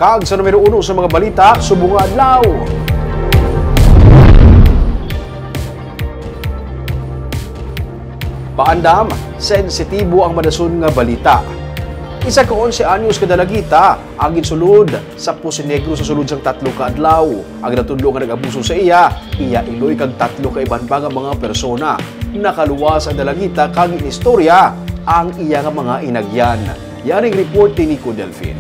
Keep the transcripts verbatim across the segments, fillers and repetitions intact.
Kag sa numero uno sa mga balita subong nga adlaw. Paandam, sensitibo ang madason nga balita. Isa ka onse anyos ka dalagita ang ginsulod sa Poso Negro sa sulod sang tatlo ka adlaw. Ang natudlo nga nag-abuso sa iya, iya iloy kag tatlo ka iban pa nga mga persona. Nakaluwas ang dalagita kag inistorya ang iya nga mga inagyan. Yaring report ni Nico Delfin.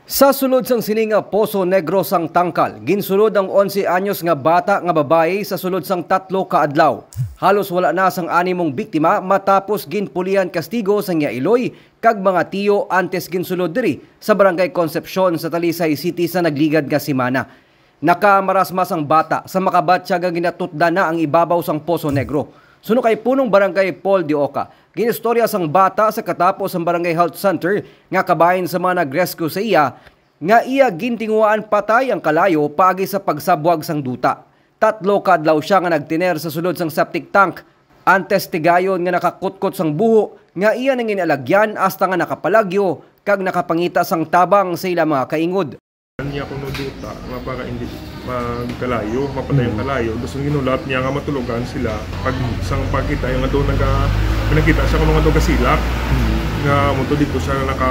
Sa sulod sang sini nga Poso Negro sang Tangkal, ginsulod ang onse anyos nga bata nga babayi sa sulod sang tatlo ka adlaw. Halos wala na sang animong biktima matapos ginpulihan kastigo sang iya iloy kag mga tiyo antes ginsulod diri sa Barangay Concepcion sa Talisay City sa nagligad nga semana. Nakamarasmas ang bata sa makabat siya nga ginatutdan na ang ibabaw sang Poso Negro. Suno kay Punong Barangay Paul de Oca, ginistorya sang bata sa katapos sang Barangay Health Center nga kabahin sa mga nag-rescue sa iya nga iya gintinguhaan patay ang kalayo paagi sa pagsabwag sang duta. Tatlo ka adlaw siya nga nagtiner sa sulod sang septic tank. Antes tigayon nga nakakutkot sang buho nga iya nang inalagyan hasta nga nakapalagyo kag nakapangita sang tabang sa ila mga kaingod. Niya kuno duta nga para hindi magkalayo, mapatay ang Mm. kalayo. Gusto ginulat niya nga matulogan sila. Pag sang pagkita yung ato naga pinakita siya kuno nga daw gasilak. Mm. Nga mo to dito siya naka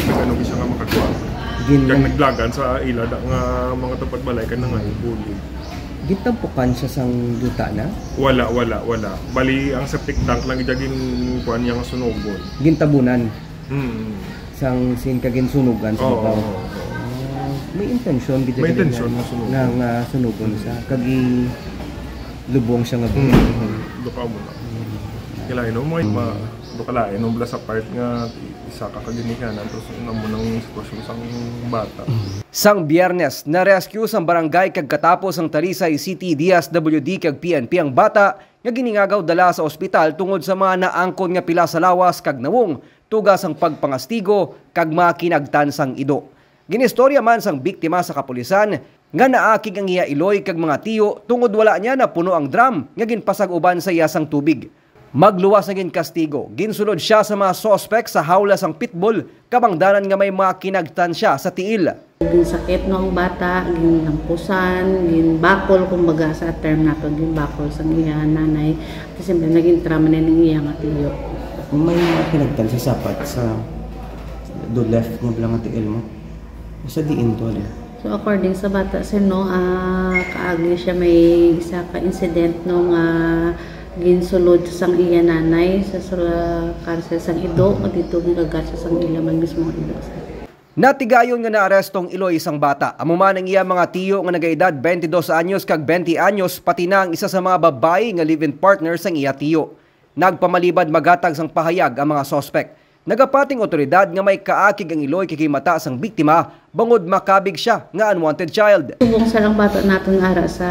nagano siya nga makakuha. Gin- Kag naglagan sa ila da nga mga tupad balay kag nangayo bulig. Gintampukan siya sang duta na? Wala, wala, wala. Bali ang septic tank lang gid gin kuan niya nga sunugon. Gintabunan. Mm. Sang sin ka ginsunugan sa Oo, babaw. oo, oo. Ah, may intensyon gid May gid intensyon na nga sunugon. nga, nga sunugon Mm. sa kag lubong siya nga buhi. Mm. Duka mo na. Mm. Kailangan mo, ma-, duka lain, no, bala sa part nga isa ka kaginikanan, tapos ina mo ng sitwasyon sang bata. Sang Biyernes, na-rescue sang barangay kag katapos sang Talisay City D S W D kag P N P ang bata nga giningagaw dala sa ospital tungod sa mga naangkon nga pila sa lawas kag nawong, tuga sang pagpangastigo kag mga kinagtan sang ido. Ginistorya man sang biktima sa kapulisan nga naakig ang iya iloy kag mga tiyo tungod wala niya napuno ang drum nga ginpasag-uban sa iya sang tubig. Magluwas na gin kastigo, ginsulod siya sa mga suspek sa hawla sang pitbull, kabangdanan nga may mga kinagtan siya sa tiil. Ginsakit no ang bata, ginampusan, ginbakol, kumbaga sa term nato, ginbakol sang iya nanay. At the same time, naging trauma na ning iya nga tiyo. Kung may mga kinagtan sa sapat sa do left niya bala nga tiil mo, sa diin to, ano? So, according sa bata, sir, no, ah, kaagi siya may isa ka incident, no, nga ginsulod sang iya nanay sa, sa kansel sang ido, o dito ginagat siya sang ila man mismo ang ido, sir. Natigayon nga naaresto ang iloy sang bata. Amo man ang iya mga tiyo nga nagaedad twenty-dos anyos kag twenty anyos, pati na ang isa sa mga babayi nga live-in partner sang iya tiyo. Nagpamalibad maghatag sang pahayag ang mga suspek. Nagapating awtoridad nga may kaakig ang iloy kag himata sang biktima bangod makabig siya nga unwanted child. Subong sa lang bata naton ara sa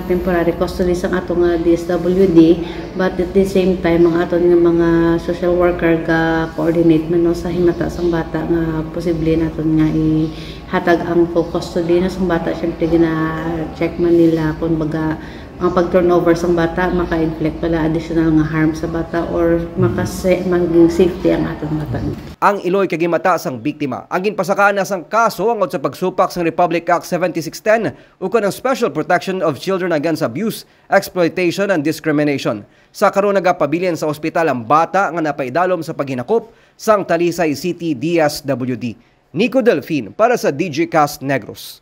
temporary custody sang ato nga D S W D, but at the same time, ang aton nga mga social worker ga-coordinate man, no, sa himata sang bata nga posible naton nga ihatag ang full custody na sang bata. Siyempre, gina-check man nila kung baga ang pag-turnover sang bata maka-inflict pala additional nga harm sa bata or makase-, maging safety ang aton bata. Ang iloy kag himata sang biktima ang ginpasakaan na sang kaso angod sa pagsupak sang Republic Act seventy-six ten ukon ang Special Protection of Children Against Abuse, Exploitation, and Discrimination. Sa karon, nagapabilin sa ospital ang bata nga napaidalom sa paghinakop sang Talisay City D S W D. Nico Delfin para sa D J Cast Negros.